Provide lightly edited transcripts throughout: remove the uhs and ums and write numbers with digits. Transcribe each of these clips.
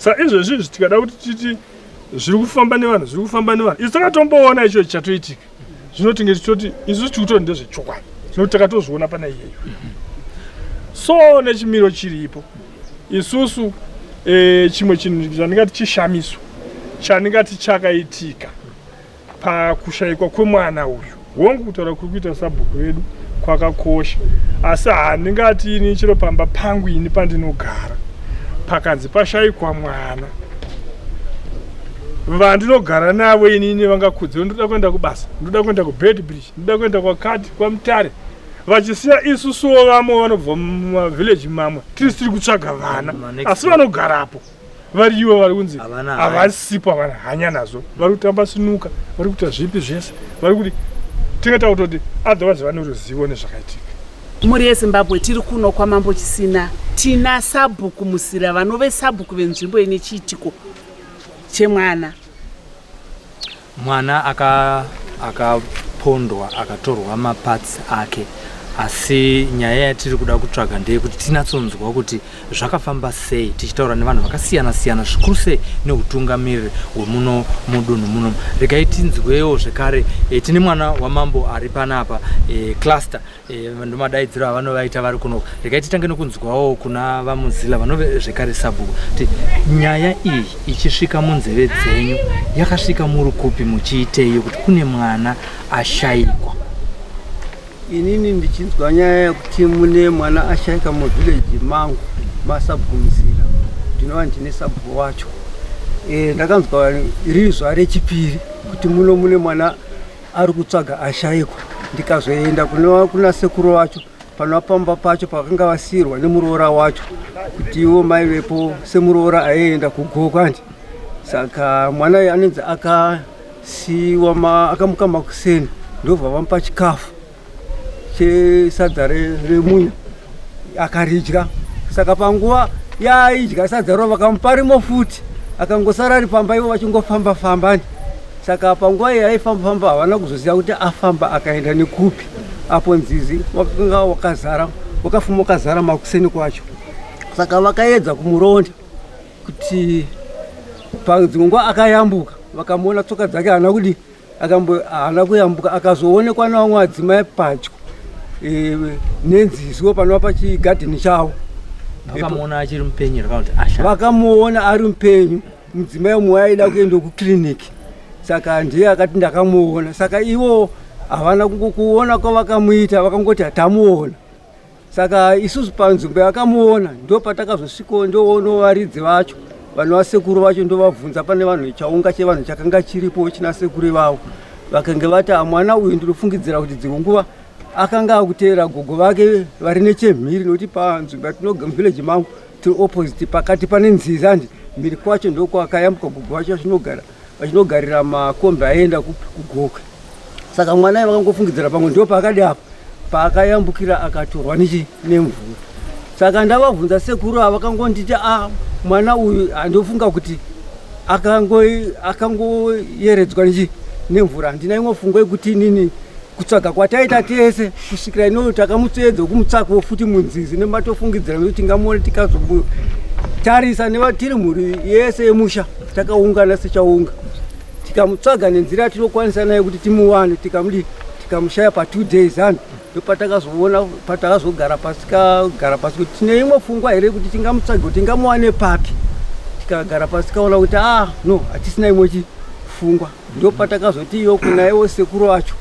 Saka izvezvi izvi tikada kuti titi zviri kufamba nevanhu, zviri kufamba nevanhu, isu takatomboona icho chichatoitika, zvino tinge tichitoti isu tiri kutoti ndezvechokwadi, zvino takatozviona pana iyeyo. So nechimiro chiripo isusu chimwe chinhu chandingati chishamiso chandingati chakaitika pakushaikwa kwemwana uyu, hongu kutaura kuri kuita sabhuku vedu kwakakosha, asi handingati ini chero pamba pangu ini pandinogara pakanzi pashaikwa mwana, vandinogara navo inini vangakudzwe, ndoda kuenda kubasa, ndoda kuenda kuBeitbridge, ndoda kuenda kwakati kwaMutare, vachisiya isusuwo vamwe vanobva mumavhileji mamwe tiri tiri kutsvaga vana, asi vanogarapo variwo vari kunzi havasipo, havana hanya nazvo, vari kutamba sinuka, vari kuita zvipi zvese, vari kuti tingaita kutoti otherwise vane ruzivo nezvakaitika. Mhuri yeZimbabwe, tiri kuno kwaMambo Chisina, tina Sabhuku Musira vanove sabhuku venzvimbo ine chiitiko chemwana. Mwana akapondwa aka akatorwa maparts ake, asi nyaya yatiri kuda kutsvaga ndeyekuti tinatsonzwa kuti zvakafamba sei, tichitaura nevanhu vakasiyana siyana, zvikuru sei neutungamiriri hwemuno mudunhu muno. Regai tinzwewo zvekare, tine mwana wamambo ari panapa, cluster, ndomadaidziro avanovaita vari kuno. Regai titange nokunzwawo kuna VaMuzila vanove zvekare sabhuku kuti nyaya iyi ichisvika munzeve dzenyu yakasvika muri kupi, muchiitei kuti kune mwana ashaikwa? Inini ndichinzwa nyaya yekuti mune mwana ashaika muvhileji mangu masabhuku Muzila, ndinova ndine sabhuku wacho. Ndakanzwa riri zuva rechipiri kuti muno mune mwana ari kutsvaga ashaikwa, ndikazoenda kuna sekuru vacho panova pamba pacho pakanga vasiyirwa nemuroora wacho, kuti iwo mai vepo semuroora aienda kugoko andi. Saka mwana uyu anonzi akasiyiwa, akamuka makuseni ndobva vamupa chikafu chesadza remunya akaridya. Saka panguva yaaidya sadza ro vakamupa rimo futi, akangosara ari pamba ivo vachingofamba famba. Saka panguva iyi aifamba famba havana kuzoziva kuti afamba akaenda nekupi, apo nzizi wakanga wakazara, wakafuma wakazara makuseni kwacho. Saka vakaedza kumuronda kuti padzimwe nguva akayambuka, vakamuona tsoka dzake haana kudi haana kuyambuka, akazoonekwa nevamwe vadzimai padyo nenziziwo panova pachigadheni chavo. Vakamuona achiri mupenyu kana kuti asha? Vakamuona ari mupenyu. Mudzimai umwe aida kuenda kukliniki, saka ndiye akati ndakamuona. Saka ivo havana kuona kwavakamuita, vakangoti tamuona. Saka isusu panzvimbo yakamuona ndo patakazosvikawo, ndoono varidzi vacho vanhu vasekuru vacho, ndovabvunza pane vanhu chaunga chevanhu chakanga chiripo china sekuru vavo, vakange vati mwana uyu ndinofungidzira kuti dzimwe nguva akanga akuteera gogo vake vari nechemhiri, nokuti panzvimbo yatinogara muvhileji mangu tiri opposite, pakati pane nzizi handi, mhiri kwacho ndokwakayambuka gogo vacho vachinogarira makombi aienda kuGokwe. Saka mwana iye vakangofungidzira pamwe ndo paakadi apa paakayambukira akatorwa nechi nemvura. Saka ndavabvunza sekuru ava, vakangonditi a mwana uyu handofunga kuti akangoyeredzwa nechi nemvura. Handina imwe pfungwa yekuti inini kutsvaga kwataita tese kusvikira ino takamutsvedza kumutsvakawo futi munzizi nematofungidzira nekuti tingamuona, tikazomutarisa nevatiri mhuri yese yemusha takaungana sechaunga, tikamutsvaga nenzira yatinokwanisa nayo kuti timuwane, tikamudi tikamushaya pa 2 days ani. Ndopatakazovona patakazogara pasi, tikagara pasi kuti tine imwe pfungwa here kuti tingamutsvage kuti tingamuwane papi. Tikagara pasi tikaona kuti no, hatisina imwe pfungwa. Ndopatakazoti iyo kunaiwo sekuru vacho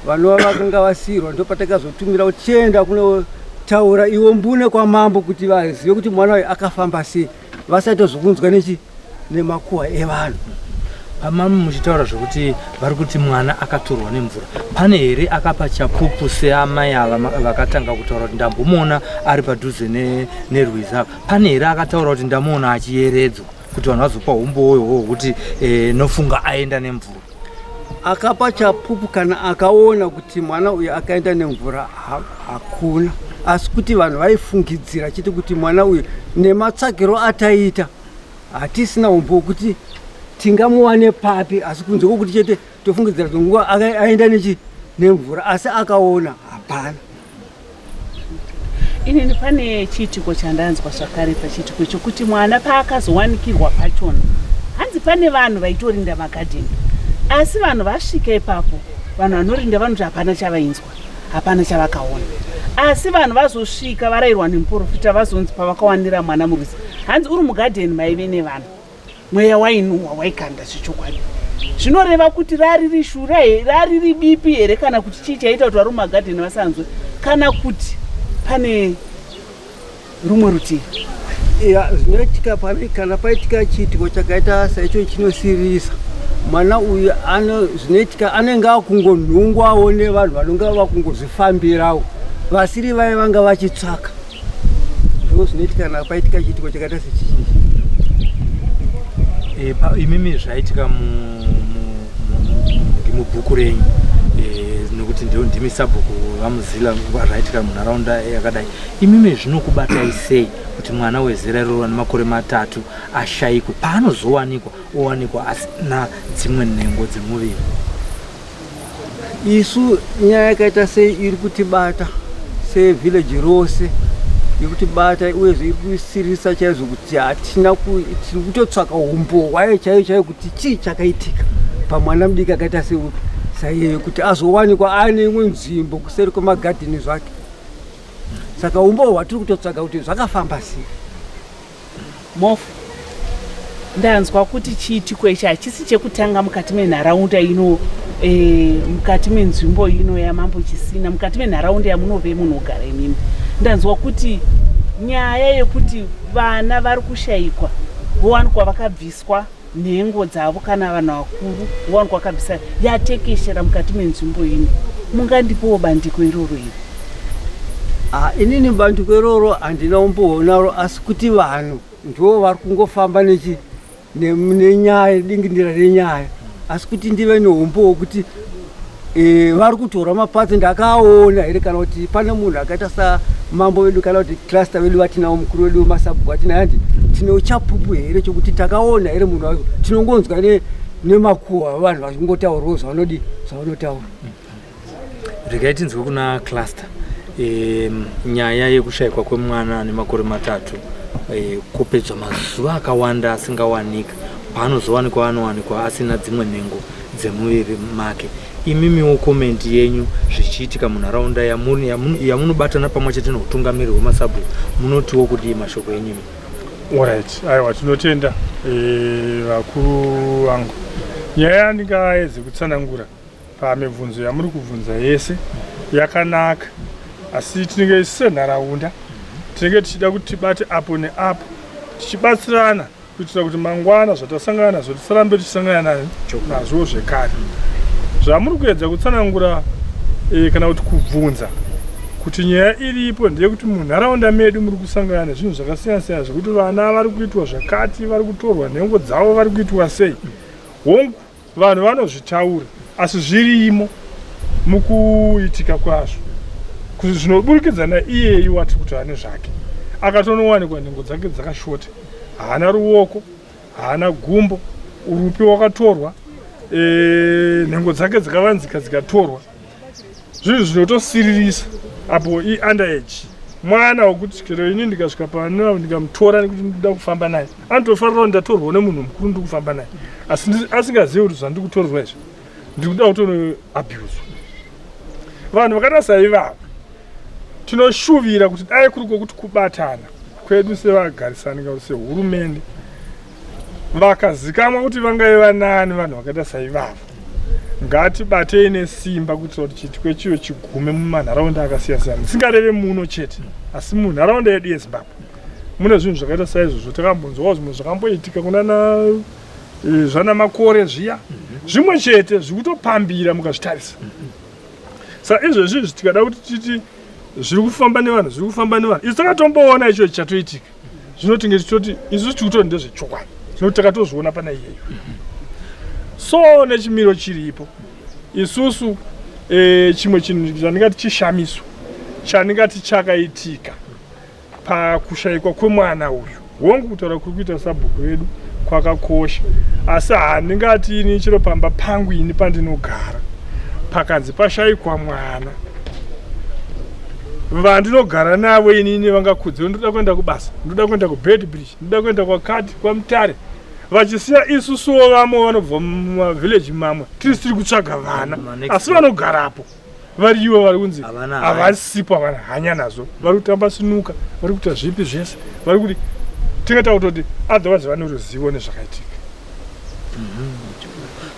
vanova vakanga vasiyirwa, ndopatakazotumira kuti chienda kunotaura iwo mbune kwamambo kuti vazive kuti mwana uyu akafamba sei, vasatozokunzwa nechi nemakuhwa evanhu. Pamami muchitaura zvekuti vari kuti mwana akatorwa nemvura, pane here akapa chapupu seamai ava vakatanga kutaura kuti ndambomuona ari padhuze nerwizi apa? Pane here akataura kuti ndamuona achiyeredzwa, kuti vanhu vazopa umbowo ihwohwo hwekuti nofunga aenda nemvura? Akapa chapupu kana akaona kuti mwana uyu akaenda nemvura hakuna, asi kuti vanhu vaifungidzira chete kuti mwana uyu nematsvagiro ataita hatisina umbo wekuti tingamuwane papi, asi kunze kwokuti chete tofungidzira kuti nguva aenda nechi nemvura, asi akaona hapana. Inini pane chiitiko chandanzwa zvakare pachiitiko chokuti mwana paakazowanikirwa pachona hanzi pane vanhu vaitorinda magadheni asi vanhu vasvika ipapo vanhu vanorinda vanoti hapana chavainzwa hapana chavakaona asi vanhu vazosvika varairwa nemuprofita vazonzi pavakawanira mwana murwizi hanzi uri mugadheni maive nevanhu mweya wainuhwa waikanda zvechokwadi zvinoreva kuti rariri shura here rariri bipi here kana kuti chii chaiita kuti vari mumagadheni vasanzwe kana kuti pane rumwe rutivi ya zvinoitika pane kana paitika chiitiko chakaita saicho chinosiririsa mwana uyu ano zvinoitika anenge akungonhungwawo nevanhu vanonga vakungozvifambirawo vasiri vaye vanga vachitsvaka ndo zvinoitika kana paitika chiitiko chakaita sechichi e, imimi zvaitika mubhuku renyu e, nekuti ndio ndimi sabhuku vamuzila zvaitika munharaunda yakadai imimi zvinokubatai sei kuti mwana wezera iroro ane makore matatu ashaikwe paanozowanikwa owanikwa asina dzimwe nhengo dzemuviri Isu nyaya yakaita sei iri kutibata sevillage rose iri kutibata uyezve iri kusiririsa chaizvo kuti hatina tiri kutotsvaka umbo hwayo chaiyo chaiyo kuti chii chakaitika pamwana mudiki akaita seupi saiyeyo kuti azowanikwa aine imwe nzvimbo kuseri kwemagadheni zvake saka umbo hwatiri kutotsvaga kuti zvakafamba sei Mhofu, ndanzwa kuti chiitiko ichi hachisi chekutanga mukati menharaunda ino e, mukati menzvimbo ino yamambo Chisina, mukati menharaunda yamunove munogara imimi. Ndanzwa kuti nyaya yekuti vana vari kushaikwa vowanikwa vakabviswa nhengo dzavo kana vanhu vakuru vowanikwa vakabvisa yatekeshera mukati menzvimbo ino. Mungandipowo bandiko iroro here? Ah, inini bandiko iroro handina umboonaro asi kuti vanhu ndivo vari kungofamba nechi nenyaya dingindira renyaya asi kuti ndive neumbo hwekuti e, vari kutora mapatsi ndakaona here kana kuti pane munhu akaita samambo vedu kana kuti cluster vedu vatinawo mukuru wedu wemasabhuku atinaye andi tine uchapupu here chokuti takaona here munhu wacho tinongonzwa nemakuhwa vanhu vachingotaurawo zvavanodi zvavanotaura Regai tinzwe kuna cluster e, nyaya yekushayikwa kwemwana ane makore matatu e, kupedzwa mazuva akawanda asingawanika paanozowanikwa anowanikwa asina dzimwe nhengo dzemuviri make imimiwo komenti yenyu zvichiitika munharaunda yamunobatana pamwe chete neutungamiri hwemasabhuku munotiwo kudii mashoko enyu imi Alright, aiwa tinotenda eh, vakuru vangu. Nyaya yandingaedze kutsanangura pamibvunzo yamuri kubvunza yese yakanaka, asi tinenge isu senharaunda tinenge tichida kuti tibate apo neapo tichibatsirana kuitira kuti mangwana zvatasangana nazvo tisarambe tichisangana nazvo zvekare. Zvamuri kuedza kutsanangura e, kana kuti kubvunza kuti nyaya iripo ndeyekuti munharaunda medu muri kusangana nezvinhu zvakasiyana siyana zvekuti vana vari kuitwa zvakati, vari kutorwa nhengo dzavo, vari kuitwa sei. Hongu, Vanhu vanozvitaura asi zvirimo mukuitika kwazvo kuti zvinoburikidza naiyeyu watiri kutaura nezvake akatonowanikwa nhengo dzake dzakashota haana ruoko haana gumbo urupi wakatorwa e, nhengo dzake dzakavanzika dzikatorwa zvinhu zvinotosiririsa apo iunderage mwana wekuti chero ini ndikasvika pano ndikamutora nekuti ndikuda kufamba naye anotofarira kuti ndatorwa nemunhu mukuru ndiri kufamba naye asi asingazivi kuti zvandiri kutorerwa izvi ndikuda kutonoabuswa vanhu vakaita saivavo tinoshuvira kuti dai kuri kwokuti kubatana kwedu sevagarisani kana sehurumende vakazikamwa kuti vangave vanani vanhu vakaita saivavo ngatibatei nesimba kuitira kuti chiitiko chiyo chigume mumanharaunda akasiyana siyana ndisingareve muno chete asi munharaunda yedu yezimbabwe mune zvinhu zvakaita saizvozvo takambonzwawo zvimwe zvakamboitika kunana eh, zvana makore zviya mhm. zvimwe chete zvikutopambira mukazvitarisa mhm. saka izvezvi izvi tikada kuti titi zviri kufamba nevanhu zviri kufamba nevanhu isu takatomboona icho chichatoitika zvino tinge tichitoti isu tiri kutori ndezvechokwadi zvino takatozviona pana iyeyo so nechimiro chiripo isusu e, chimwe chinhu chandingati chishamiso chandingati chakaitika pakushaikwa kwemwana uyu hongu kutaura kuri kuita sabhuku vedu kwakakosha asi handingati ini chero pamba pangu ini pandinogara pakanzi pashaikwa mwana Vandinogara navo inini vangakudzwe, ndoda kuenda kubasa, ndoda kuenda kuBeitbridge, ndoda kuenda kwakati, kwaMutare, vachisiya isusuwo vamwe vanobva mumavhileji mamwe tiri tiri kutsvaga vana, asi vanogarapo variivo vari kunzi havasipo, havana hanya nazvo, vari kutamba sinuka, vari kuita zvipi zvese, vari kuti tingaita kutoti otherwise vane ruzivo nezvakaitika.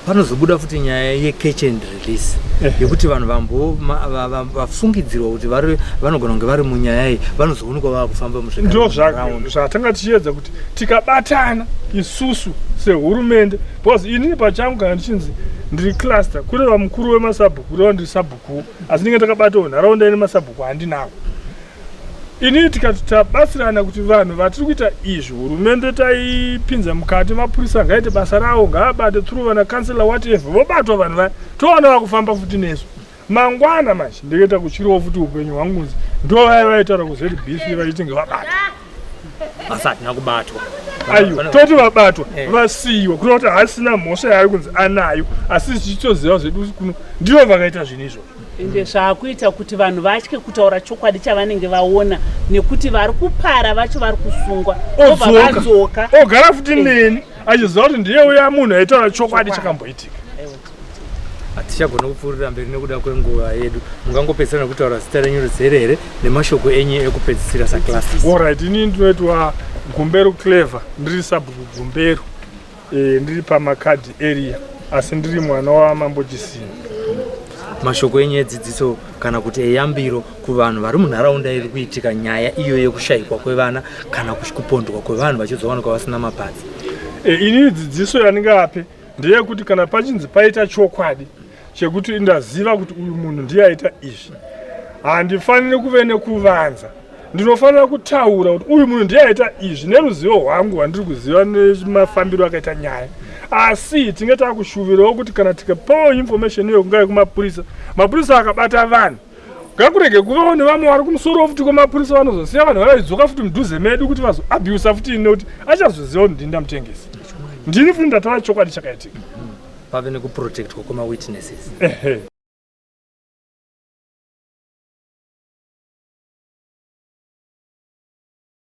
Panozobuda futi nyaya yecatch and release yekuti vanhu vambo vafungidzirwa kuti vanogona kunge vari munyaya iyi vanozoonekwa vava kufamba. Ndo zvatanga tichiedza kuti tikabatana isusu sehurumende, because inini pachangu kana ndichinzi ndiri cluster, kureva mukuru wemasabhuku, kureva ndiri sabhuku, asi ndinge ndakabatawo nharaunda ine masabhuku handinawo inini. Tikati tabatsirana kuti vanhu vatiri kuita izvi, hurumende taipinza mukati, mapurisa ngaite basa ravo, ngaabate through vana councillor, whatever, vobatwa vanhu vaya, toona vakufamba futi nesu mangwana. Manje ndikaita kuchiriwo futi upenyu hwangu nzi ndo vaya vaitaura kuZBC vachiti ngavabata. Asi hatina kubatwa. Aiwa, toti vabatwa, vasiyiwa, kureva kuti haasina mhosva yaari kunzi anayo, asi tichitoziva zvedu kuno ndivo vakaita zvinhu izvozvo. Ende zvaakuita kuti vanhu vatye kutaura chokwadi chavanenge vaona, nekuti vari kupara vacho vari kusungwa, obva odzoka. Vadzoka. Ogara futi neni achiziva kuti ndiye uya munhu aitaura chokwadi chakamboitika. Hatichagona kupfuurira mberi nekuda kwenguva yedu. Mungangopedzisira nekutaura zita renyu rizere here nemashoko enyu ekupedzisira sacluster? Alright, inini ndinoitwa Gumbero Clever, ndiri sabhuku Gumbero, ndiri paMakadhi area, asi ndiri mwana wamambo Chisini. Mashoko enyu edzidziso kana kuti eyambiro kuvanhu vari munharaunda iri kuitika nyaya iyo yekushayikwa kwevana kana kupondwa kwevanhu vachizowanikwa vasina maparts? Inini dzidziso yandingape ndeyekuti kana pachinzi paita chokwadi chekuti ndaziva kuti uyu munhu ndiye aita izvi, handifaniri kuve nekuvanza. Ndinofanira kutaura kuti uyu munhu ndiye aita izvi neruzivo hwangu hwandiri kuziva nemafambiro akaita nyaya. Asi tinge takushuvirawo kuti kana tikapawo information iyo, kungave kumapurisa, mapurisa akabata vanhu, ngakurege kuvawo nevamwe vari kumusoro futi kwemapurisa vanozosiya vanhu vavaidzoka futi mudhuze medu kuti vazoabusa futi, nekuti achazoziva kuti ndini ndamutengesa, ndini futi ndataura chokwadi chakaitika. Pave nekuprotectwa kwemawitnesses. Ehe.